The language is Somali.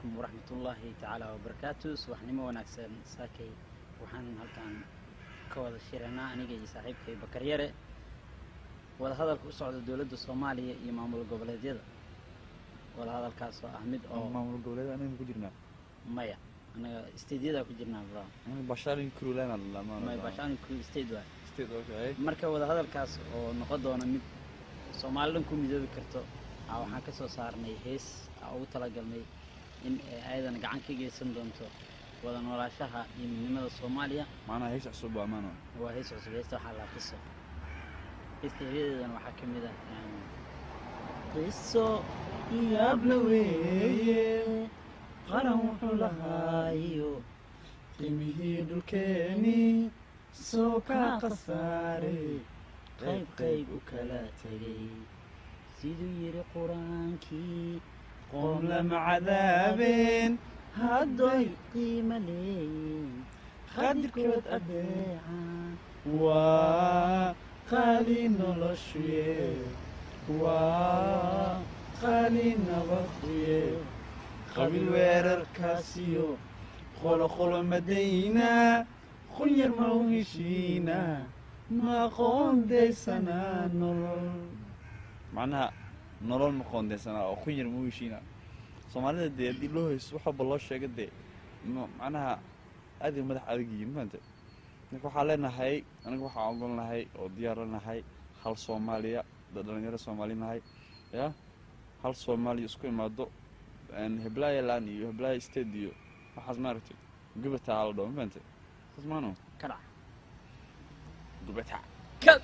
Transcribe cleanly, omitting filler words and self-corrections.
Calaykum waraxmatullaahi tacaala wabarakaatu. Subaxnimo wanaagsan. Saakay waxaan halkan ka wada shiraynaa, aniga iyo saaxiibkay Bakaryare, wadahadalka u socda dowladda Soomaaliya iyo maamul goboleedyada, wadahadalkaas oo ah mid oo Maamul goboleed anaga ku jirnaa? Maya, anaga state-yada ku jirnaa, bro. Anaga Bashaalin Crewland lamaan. May, Bashaan Crew state waay. State, okay. Marka wadahadalkaas oo noqon doona mid Soomaali dhan ku midoobi karto waxaan ka soo saarnay hees aa ugu talagalnay in ay ayadana gacan ka geysan doonto wada noolaashaha iyo midnimada Soomaaliya. Macnaha hees cusub waa maano? Waa hees cusub. Heesta waxaa laa Qiso. Heesta heladeedana waxaa ka mid ah qiso yaabla weeye, qaran wuxuu lahaayo qiimihii dhulkeeni soo kaa khasaaray, qayb qayb u kala tegay, siduu yidhi Qur-aankii, qoom lama cadaabeen haddoy qiimo leeyiin, qadirkood adeecaan. Waa qaali noloshuye, waa qaali nabaduye, qabiil weerarkaasiyo qolo qolo madayna, qunyar ma u heshiina, ma qoondaysanaa nolol. Macnaha nolol ma qoondaysanaa oo qunyar ma u heshiina. Soomaalida dee haddii loo haysto wax walba loo sheego dee macnaha aad ay madax adag yihiin, maanta. Marka waxaa leenahay, aniga waxaan ogolnahay oo diyaar lanahay hal Soomaaliya, dad dhalinyaro Soomaali nahay, ya hal Soomaaliya isku imaado. Heblaya land iyo heblaya state iyo waxaas, maaragtay, gubataa la dhaho, ma fahantay? Saas maano. Ka dhac. Gubata. Ka